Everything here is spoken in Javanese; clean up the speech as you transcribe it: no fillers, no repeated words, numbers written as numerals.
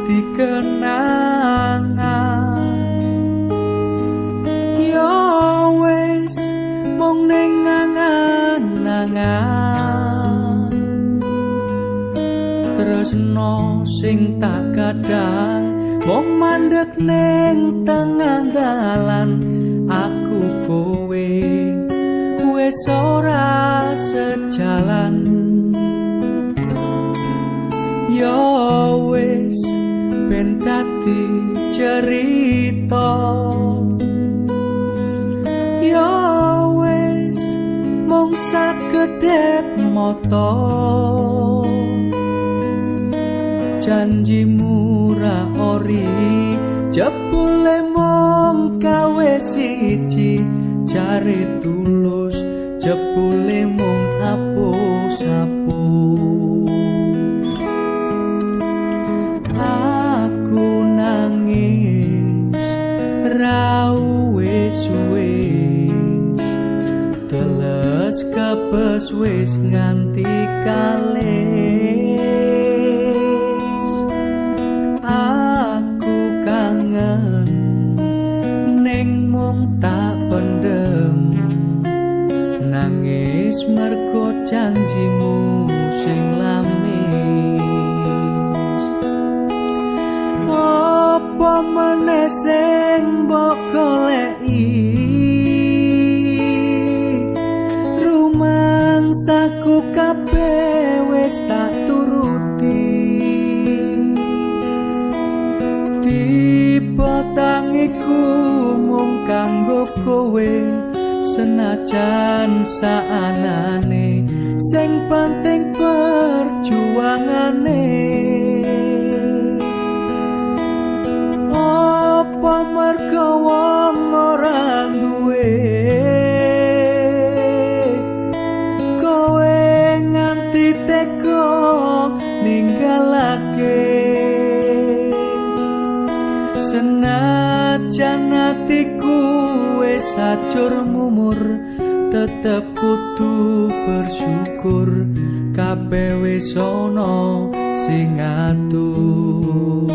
dadi kenangan. Yo wis mung ning angan-angan, tresno sing tak kadang mung mandek ning tengah dalan. Aku kowe wis ora sejalan. Yo wis ben dadi cerita, yo wis mung sakedhep mata. Janjimu ra ori jebule mung kawe siji, jare tulus jebule mung apus-apus. Aku nangis ra wis-wis, teles kebes wis nganti kalis. Aku kangen ning mung tak pendem, nangis mergo janjimu sing lamis. Apa meneh sing mbok goleki, rumangsaku kabeh wis tak turuti. Tiba tangiku mung kanggo kowe, senajan saanane sing penting perjuangane. Apa mergo wong ora duwe, kowe nganti tega ninggalake. Senajan atiku wis acur mumur, tetep kudu bersyukur kabeh wis ana sing ngatur.